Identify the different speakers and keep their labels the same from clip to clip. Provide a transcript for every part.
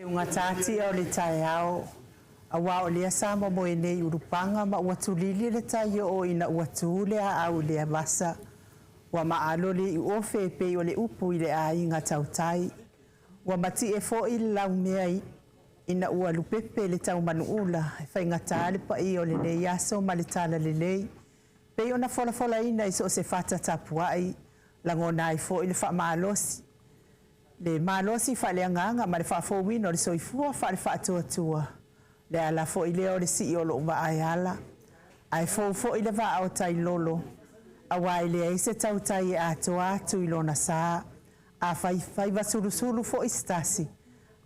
Speaker 1: Ugatatia o le taeao, aua o lea sa momoe nei i ulupaga ma ua tulili le tai oo ina ua tu le aau i le vasa, ua maalo le iuofe e pei o le upu i le aiga tautai, ua matie foi le laumea ina ua lupepe le taumanuula e faigata le paia o lenei aso ma le talalelei, pei ona folafolaina i so o se fata tapuai, lagona ai foi le faamalosi, le malosi faaleagaga ma le faafouina o le soifua faale-faatuatua, le ala foi lea o le sii o lou vaa e ala, ae fou foi le vaa o Tailolo, aua e leai se tautai e atoa atu i lona sa. A fai faiva sulusulu foi se tasi,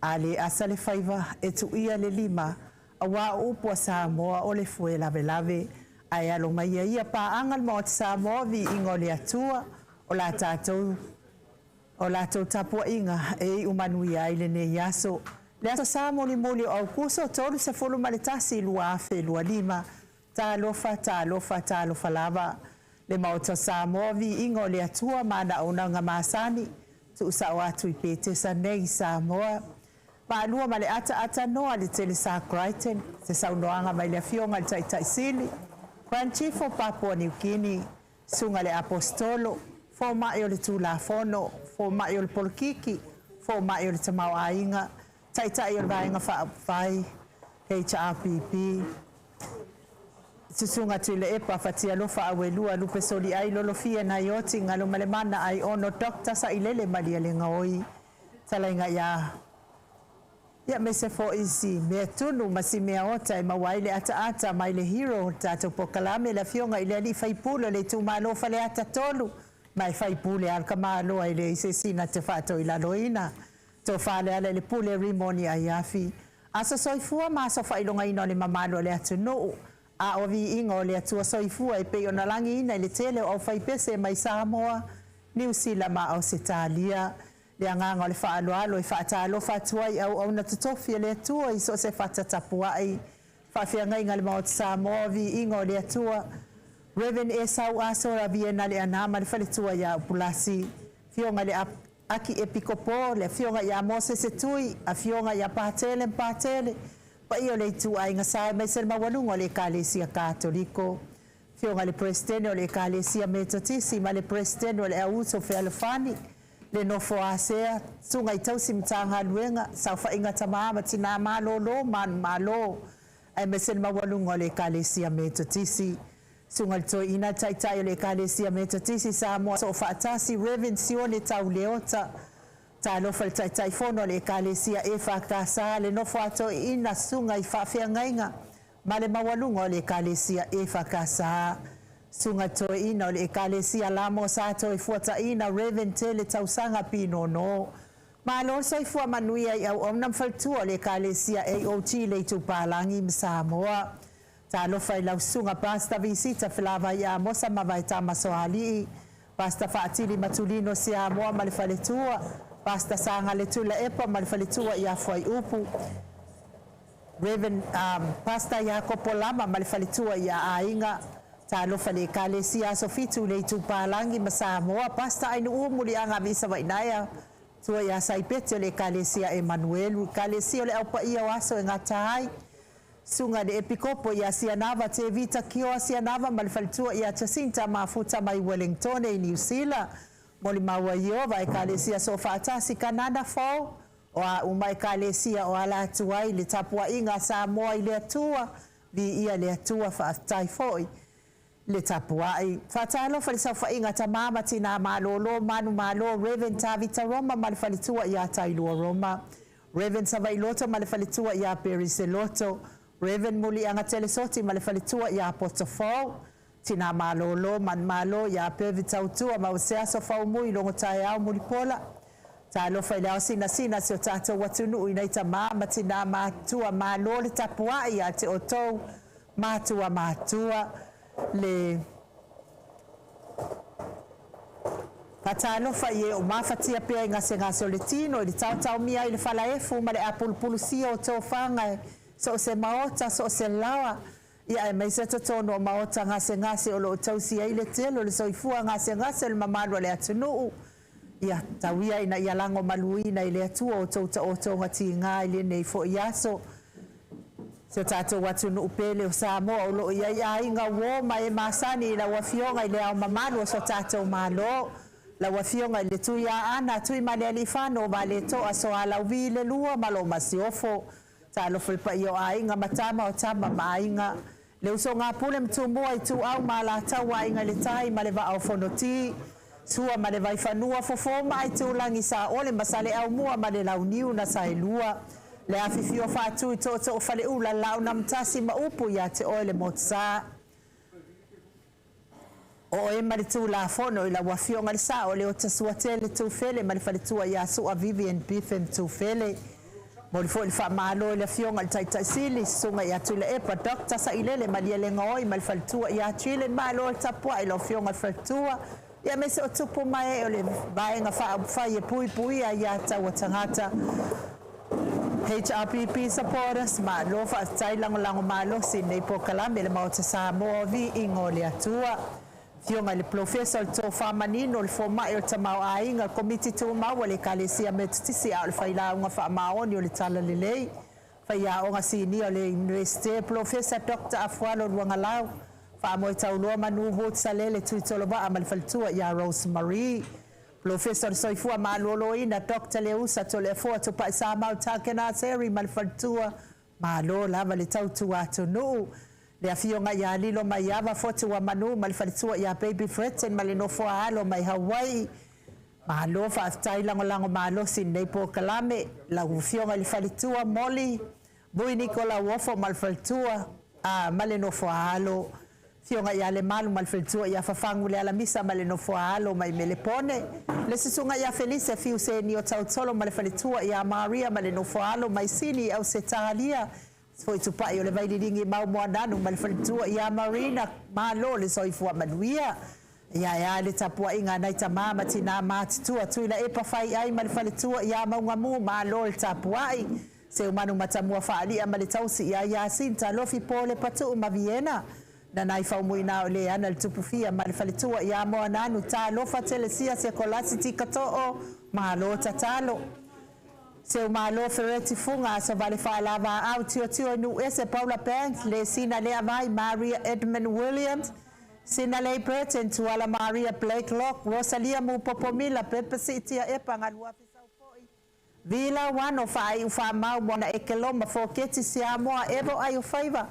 Speaker 1: a le asa le faiva e tuia le lima, aua o upu a Samoa o le fue lavelave. Ae alo maia ia paaga le Maota Samoa, viiga o le Atua, o la tatou o latou tapuaiga e iu manuia ai lenei aso. Le Aso Sa mulimuli o Aokuso 31, 2025, talofa, talofa, talofa lava. Le Maota o Samoa, viiga o le Atua ma ana auaunaga masani, tuusao atu i Petesa nei i Samoa. Malu ma le ataata noa le Telesa Crichton, se saunoaga mai le Afioga i le Taitai Sili, Grand Chief o Papua Niu Kini, Susuga i le Aposetolo, Fomai o le Tulafono, Fomai o le Polokiki, Fomai o le Tamaoaiga, Taitai o le Vaega Faaupufai, HRPP, Susuga Tuilaepa Fatialofa Auelua Lupesoliai Lolofia Naioti Galumalemana Aiono Dr. Sailele Malielegaoi, Talaiga ia ia aemaise foi si mea tunu ma si mea ota e maua ai le ataata mai le hero o le tatou polokalame, le afioga i le alii faipule o le itumalo o Faleata 3, ma e faipule lava le tamaloa e leai se isi na te faatoilaloina. Tofa Lealailepule Rimoni Aiafi. Aso soifua ma aso faailogaina o le mamalu o le atunuu, a o viiga o le Atua Soifua e pei ona lagiina i le tele o aufaipese mai Samoa, Niu Sila ma Ausetalia. Le agaga o le faaaloalo e faatalofa atu ai i auauna totofi a le Atua i so o se fata tapuai, faafeagaiga a le Maota Samoa, viiga o le Atua, Reverend Esau Aso Raviena Leaana ma le faletua ia Upulasi, Afioga i le Akiepikopo, le Afioga ia Mosese Tui, Afioga ia Patele ma Patele, paia o le ituaiga sa aemaise le maualuga o le Ekalesia Katoliko, Afioga i le Peresetene o le Ekalesia Metotisi ma le Peresetene o le Auuso Fealofani, le nofo a sea, susuga i tausi Matagaluega, saofaiga tama ma tina malolo manumalo, aemaise le maualuga o le Ekalesia Metotisi. Susuga i le Toeaina Taitai o le Ekalesia Metotisi Samoa Soofaatasi, Reverend Sione Tauleota, talofa i le Taitaifono a le Ekalesia EFKS, le nofo a toeaina, susuga i faafeagaiga ma le maualuga o le Ekalesia EFKS. Susuga i le Toeaina o le Ekalesia Lamo Sa Toefuataiina, Reverend Tele Tausaga Pinono. Malo le soifua manuia i auauna ma faletua o le Ekalesia AOG le Itupalagi ma Samoa. Talofa i lau susuga Pastor Visita Felavai Amosa ma Vaetama Soalii, Pastor Faatili Matulino Siamoa ma le faletua, Pastor Sagale Tuilaepa ma le faletua ia Fuaiupu, Reverend Pastor Iakopo Lama ma le faletua ia Aiga. Talofa i le Ekalesia Aso Fitu i le Itupalagi ma Samoa, Pastor Ainuu Muliaga Visa Vainaea, tua ia Saipeti o le Ekalesia Emanuelu, Ekalesia o le Au Paia o Aso e Gata ai, Susuga i le Epikopo ia Sianava Tevita Kioa Sianava ma le faletua ia Jacinta Mafuta mai Wellingtone i Niu Sila. Molimau a Ieova, Ekalesia Soofaatasi, Kanana Fou, o a uma Ekalesia o ala atu ai le tapuaiga a Samoa i le Atua, viia le Atua, faafetai foi le tapuai. Faatalofa i le saofaiga a tama ma tina malolo, manumalo, Rev Tavita Roma ma le faletua ia Tailua Roma, Rev Savailoto ma le faletua ia Peri Seloto, Rev Muliaga Telesoti ma le faletua ia Potofou, tina malolo, manumalo ia Pervi Tautua ma se aso faumui logo taeao mulipola. Talofa i le ao sinasina si o tatou atunuu i nei tama ma tina matua, malo le tapuai ia te outou matua matua. Le faatalofa i e o mafatia pea i gasegase o le tino, i le taotaomia ai le falaefu ma le apulupulusia o tofaga e so o se maota, so o se laoa, ia aemaise totonu o maota gasegase o lo o tausi ai le tele o le soifua gasegase o le mamalu o le atunuu. Ia tau ia ina ia lagomaluina e le Atua outou taotoga tiga i lenei foi aso. Si o tatou atunuu pele o Samoa o lo o i ai aiga, uo ma e masani i lau Afioga i Le Ao Mamalu o so tatou Malo, lau Afioga i le Tuiaana Tuimalealiifano Vaaletoa Sualauvi II ma lau Masiofo. Talofa i le paia o Aiga ma Tama, o Tama ma Aiga, le usoga a Pule ma Tumua, Ituau ma Alataua, Aiga i le Tai ma le Vaa o Fonoti, Sua ma le Vaifanua, Fofo ma Aitulagi, Saole ma Saleaaumua ma le Launiu na Saelua, le afifio o Faatui Tootoo o Faleula, le Laau na Amotasi ma upu ia te oe le Motusa. O oe ma le Tulafono i lau Afioga i le Sao o Leota Suatele Tufele ma le faletua ia Sua Vivian Biffin Tufele. Momoli foi le faamalo i le Afioga i le Taitai Sili, Susuga ia Tuilaepa Dr. Sailele Malielegaoi ma le faletua ia Jillian. Malo le tapuai i lau Afioga i le faletua, aemaise o tupu ma ee o le Vaega Faaupufai e Puipuia Aia Tatau a Tagata, HRPP supporters. Malo faafetai lagolago malosi i lenei polokalame le Maota Samoa o Viiga o le Atua. Afioga i le Polofesa o le Tofa Manino, le Fomai o le Tamaoaiga, le Komiti Tumau a le Ekalesia Metotisi, a o le Failauga Faamaoni o le Talalelei, Faiaoga Sinia o le Iunivesite, Polofesa Dr. Afualo Luagalau, Faamoe Tauloa Manu Salele Tuitolovaa ma le faletua ia Rose Marie. Polofesa o le Soifua Maloloina Dr. Leusa Toleafoa Tupaisamau Takenaseri ma le faletua, malo lava le tautua atunuu. Le afioga ia Lilo Maiava Fotuamanu ma le faletua ia Baby Fretton ma le nofo a alo mai Hawaii. Malo faafetai lagolago malosi i lenei polokalame. Lau Afioga i le faletua Molly Vui Nikolauofo ma le faletua ma le nofo a alo. Afioga ia Lemalu ma le faletua ia Fafagu le Alamisa ma le nofo a alo mai Melepone. Le susuga ia Felise Fiuseni o Tautolo ma le faletua ia Maria ma le nofo a alo mai Sini i Ausetalia. Foi Tupai o le Vaililigi mau Moananu ma le faletua ia Marina, malo le soifua manuia. Ia e a le tapuaiga a nai tamā ma tinā matutua, Tuilaepa Faiai ma le faletua ia Maugamu, malo le tapuai. Seumanu Matamua Faalia ma le tausi ia Iasinta, Lofi Pole Patuu ma Viena. Nanai Faumuina o Leana le Tupufia ma le faletua ia Moananu, talofa Telesia Sekolasi Tikato'o, malo tatalo. Seumalo Fereti Fuga, Asovale Faalavaau, Tiotio i Nuuese, Paula Banks, Lesina Lea Vai, Maria Edmund Williams, Sinalei Burton, Tuala Maria Blakelock, Rosalia Mupopomila, Pepe Siitia Epa, Galuafi Saufoi, Vila Wano, Faaiu Faamau, Moana Ekeloma, Foketi Siamoa, Evo Ai o Faiva.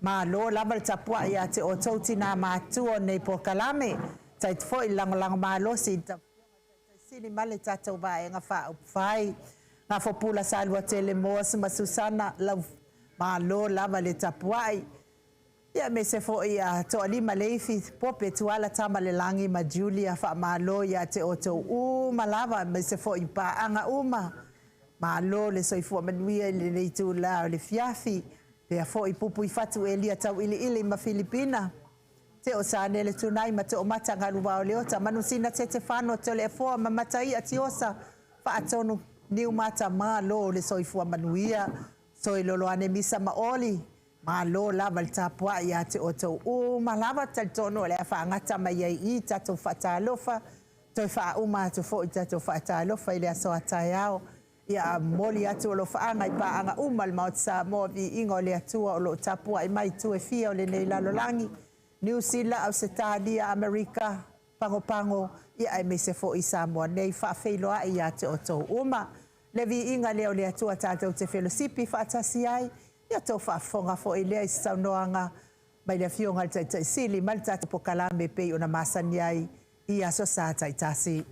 Speaker 1: Malo lava le tapuai ia te outou tinā matutua o lenei polokalame. Taiti foi le lagolago malosi i le Sili ma le tatou Vaega Faaupufai. Gafopula Saluatele Moas ma Susana lau malo lava le tapuai. Ia aemaise foi a Toalima Leifi, Pope Tuala Tamalelagi ma Julia, faamalo ia te outou uma lava aemaise foi i paaga uma. Malo le soifua manuia i lenei itula o le afiafi. Pea foi Pupuifatu Elia Tauiliili ma Filipina. Te o Sanele Tunai ma Toomata Galuvao Leota, Manusina Tetefano Toleafoa ma Mataia Tiosa, Faatonu Niumata, malo le soifua manuia. Soiloloane Misa ma Oli, malo lava le tapuai ia te outou uma lava. Talitonu o le a faagata mai ai i tatou faatalofa, toe faauma atu foi tatou faatalofa i le aso a taeao. Ia momoli atu alofaaga i paaga uma le Maota Samoa Viiga o le Atua o lo o tapuai mai itu e fia o lenei lalolagi, Niu Sila, Ausetalia, Amerika, Pagopago, ia aemaise foi i Samoa nei. Faafeiloai ia te outou uma. Le viiga lea o le Atua tatou te felosipi faatasi ai, ia outou faafofoga foi lea i se saunoaga mai le Afioga i le Taitaisili ma le tatou polokalame e pei ona masani ai i aso Sa taitasi.